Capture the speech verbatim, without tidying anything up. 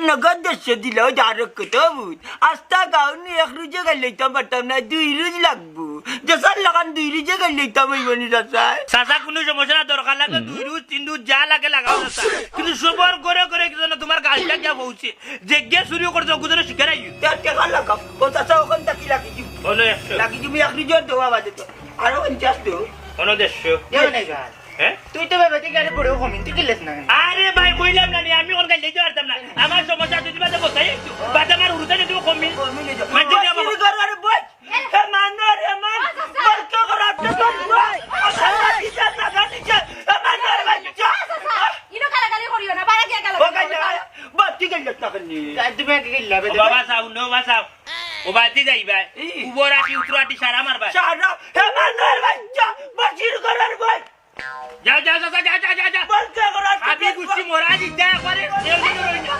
নগদ দেড়শো দিলেও যা রক্ষে তো বুঝ। আস্তা গাউনি এক রুজে গাইল লইতাম পারতাম না, দুই রুজ লাগবো। যে সার লাগান দুই রুজে গাইল লইতাম অইবো নি চাচা। চাচা, কুনু সমস্যা না, দরকার লাগলে দুই রুজ, তিন রুজ, যা লাগে লাগাও চাচা। কিন্তু সবর ঘরে ঘরে কি জানো, তুমার গাইলটা গিয়া পৌঁছে। যে গিয়া চুরি করছে, ওগুজনে শিকার আইও। তে টেকা লাগাও। ও চাচা, ওখান থাকি লাগি দিবি। অনো একশো। লাগি দিবি এক রুজর দেওয়া বাদে তো। আরো পঞ্চাশ দেও। অনো দেড়শো। দেও না গা। হ্যাঁ? তুই তো বাবা, তুই গাড়ি পড়েও কমিন, তুই কিলেস না কেন? আরে ভাই, কইলাম না নি, আমি কোন গাইল লইতে পারতাম না। আমার সমস্যা যদি বাদে বসাই একটু। বাদে আমার উড়ুতে যদি কমিন। কমিন এই যে। মাঝে দিয়ে আমার বসির ঘর আরে বই। এ মান রে মান। বল তো কর আপনি তো বই। আচ্ছা, আচ্ছা, আচ্ছা, আচ্ছা। এ মান রে মান। ইনো গালাগালি করিও না, বাইরে গিয়া গালাগালি ও গাইল করিও না। বল, তুই গাইল না কেন? গাইল তুমি আগে গাইল না, ও বাবা চাও, নো বাবা চাও। ও বাতি যাইবা। ই। উবর আটি, উত্তর আটি, সারা মারবা। সারা, এ মান রে বাচ্চা, বসির ঘর আরে বই। যাও, যাও, যাও, যাও, যাও, যাও, যাও। বল তো কর আপনি আবি তো গুষ্টি বই। মরা জিদ্দা করে, কেউ যেন রই না।